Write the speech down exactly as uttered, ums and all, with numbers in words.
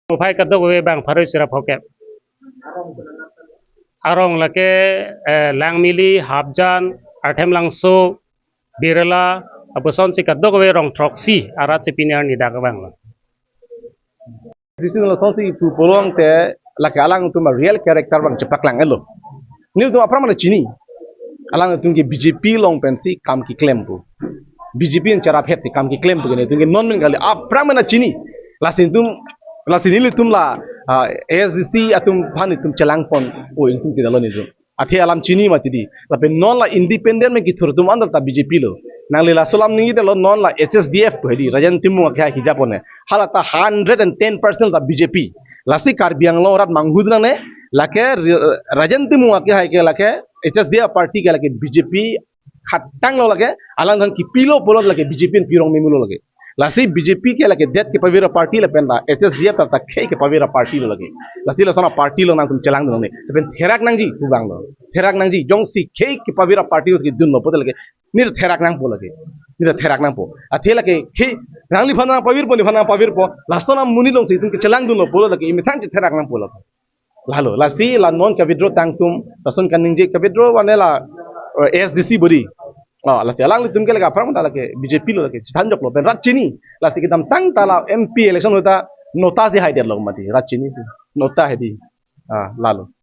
Muphai kadokave bang pharo isi ra phokep. Arong lake, eh, Langmili, Hapjan, Arthemlangso, Birla, apusonsi kadokave rong throksi arat si pini arni dak abang lo. Sisi lo sonsi pu pulote lake alangtum a real character bang chepaklang-etlo. Nelitum aphrang mana chini. Alangtum ke B J P along pensi kam keklem pu. B J P yang charap het si kam keklem pu ke nelitum ke non men kali aphrang mana chini. Lasi nelitum, lasi nelitum la, ah, A S D C atum aphan nelitum chelangpon. O, nelitum tidak lo nelitum. Athe alam chini mati di. Lapen non la independent pen kethur atum andal ta B J P lo. Nangli laso alam ningje detlo, non la H S D F pu hedi. Rajen Timung akehai kejapon ne. Hala ta hundred and ten percent ta B J P. Lasi Karbi Anglong arat manghu nangne. Lake Ri-, Rajen Timung akehai ke lake H S D F party ke lake B J P khatang lo lake. Alangtum kepilo pulo lake B J P pen pirong memulo lake. Lasi B J P ke lake det kepavir a party lapen la H S D F ta khei kepavir a party lo lake. Lasi lason a party along nangtum chelangdun nangne. Lapen therak nangji pu abang lo. Therak nangji, jongsi khei kepavir a party lo kedun lo pulote lake. Neli therak nangpo lake. Neli therak nangpo. Athe lake khei nangliphan nangpavirpo, neliphan nangpavirpo. Lason amonit alongsi itum kechelangdun lo pulo lake. Imethang chetherak nangpo lake. Lalo, lasi la non ka-withdraw tangtum, lason kaningje ka-withdraw mane la, eh, A S D C body. Oh, lasi alanglitum ke lake aphrang ta lake B J P lo lake chethanjoklo pen rat chini. Lasi kedamtang ta la M P election ahut ta nota si haidetlo mati rat chini si. Nota hedi. Ah, lalo.